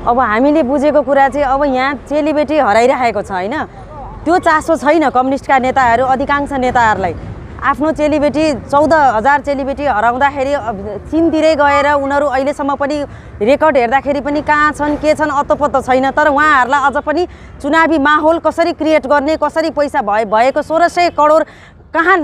अब हामीले बुझेको कुरा चाहिँ अब यहाँ चेलीबेटी हराइरहेको छ हैन, त्यो चासो छैन कम्युनिस्टका नेताहरू अधिकांश नेताहरूलाई। आफ्नो चेलीबेटी 14,000 चेलीबेटी हराउँदाखेरि चीनतिरै गएर उनीहरू अहिलेसम्म पनि रेकर्ड हेर्दाखेरि पनि कहाँ छन् के छन् अत्तो छैन। तर उहाँहरूलाई अझ पनि चुनावी माहौल कसरी क्रिएट गर्ने, कसरी पैसा भएको 1600 करोड कहाँ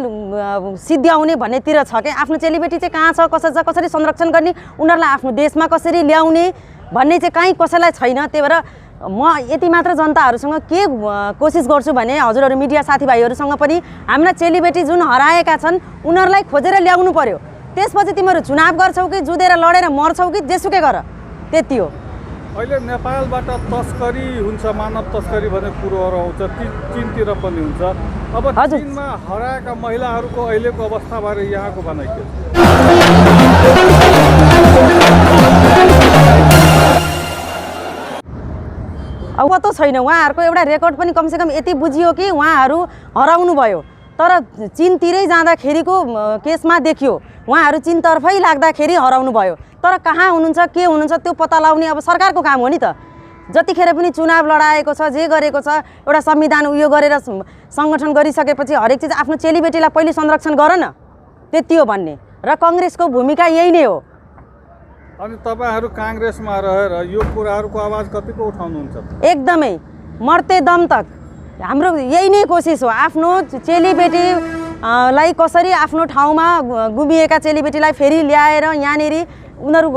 सिद्ध्याउने भन्नेतिर छ कि आफ्नो चेलीबेटी चाहिँ कहाँ छ, कसरी संरक्षण गर्ने, उनीहरूलाई आफ्नो देशमा कसरी ल्याउने भन्ने चाहिँ कहीँ कसैलाई छैन। त्यही भएर म यति मात्र जनताहरूसँग के कोसिस गर्छु भने हजुरहरू मिडिया साथीभाइहरूसँग पनि हाम्रा चेलीबेटी जुन हराएका छन् उनीहरूलाई खोजेर ल्याउनु पर्यो। त्यसपछि तिमीहरू चुनाव गर्छौ कि जुधेर लडेर मर्छौ कि जेसुकै गर, त्यति हो। अहिले नेपालबाट तस्करी हुन्छ, मानव तस्करी भन्ने कुरोहरू आउँछ, चीनतिर पनि हुन्छ। अब चीनमा हराएका महिलाहरूको अहिलेको अवस्थाबारे यहाँको भनाइ के छ? अब त छैन, उहाँहरूको एउटा रेकर्ड पनि कमसेकम यति बुझियो कि उहाँहरू हराउनु भयो। तर चीनतिरै जाँदाखेरिको केसमा देखियो उहाँहरू चीनतर्फै लाग्दाखेरि हराउनु भयो। तर कहाँ हुनुहुन्छ के हुनुहुन्छ त्यो पत्ता लगाउने अब सरकारको काम हो नि त। जतिखेर पनि चुनाव लडाएको छ, जे गरेको छ, एउटा संविधान उयो गरेर सङ्गठन गरिसकेपछि हरेक चिज आफ्नो चेलीबेटीलाई पहिले संरक्षण गर न, त्यति हो भन्ने। र काङ्ग्रेसको भूमिका यही नै हो। अनि तपाईहरु कांग्रेसमा रहेर यो कुराहरुको आवाज कतिको उठाउनुहुन्छ? एकदमै मर्ते दम तक हाम्रो यही नै कोसिस हो। आफ्नो चेलीबेटी लाई कसरी आफ्नो ठाउँमा गुमिएका चेलीबेटीलाई फेरि ल्याएर यहाँनेरि उनीहरू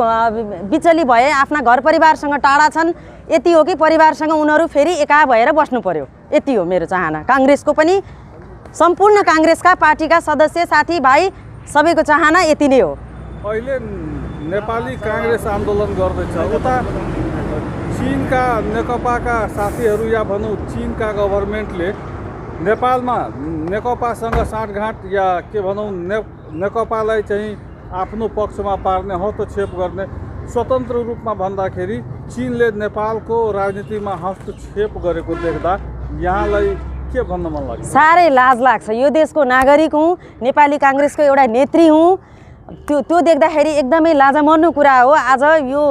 बिचली भए आफ्ना घर परिवारसँग टाढा छन्, यति हो कि परिवारसँग उनीहरू फेरि एका भएर बस्नु पर्यो, यति हो मेरो चाहना। कांग्रेसको पनि सम्पूर्ण कांग्रेसका पार्टीका सदस्य साथीभाइ सबैको चाहना यति नै हो। अहिले नेपाली कांग्रेस आन्दोलन गर्दैछ, उता चीनका नेकपाका साथीहरू या भनौँ चीनका गभर्नमेन्टले नेपालमा नेकपासँग साँठगाँठ या के भनौँ नेकपालाई चाहिँ आफ्नो पक्षमा पार्ने हस्तक्षेप गर्ने, स्वतन्त्र रूपमा भन्दाखेरि चीनले नेपालको राजनीतिमा हस्तक्षेप गरेको देख्दा यहाँलाई के भन्न मन लाग्छ? साह्रै लाज लाग्छ। यो देशको नागरिक हुँ, नेपाली कांग्रेसको एउटा नेत्री हुँ, त्यो देख्दाखेरि एकदमै लाजमर्नु कुरा हो। आज यो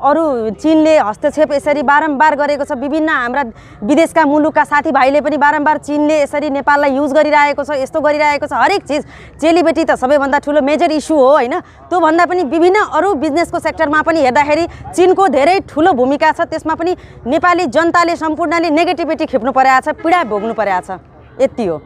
अरू चीनले हस्तक्षेप यसरी बारम्बार गरेको छ, विभिन्न हाम्रा विदेशका मुलुकका साथीभाइले पनि बारम्बार चीनले यसरी नेपाललाई युज गरिरहेको छ, यस्तो गरिरहेको छ। हरेक चिज चेलीबेटी त सबैभन्दा ठुलो मेजर इस्यु हो हैन, त्योभन्दा पनि विभिन्न अरू बिजनेसको सेक्टरमा पनि हेर्दाखेरि चीनको धेरै ठुलो भूमिका छ। त्यसमा पनि नेपाली जनताले सम्पूर्णले नेगेटिभिटी खेप्नु परेको छ, पीडा भोग्नु परेको छ, यति हो।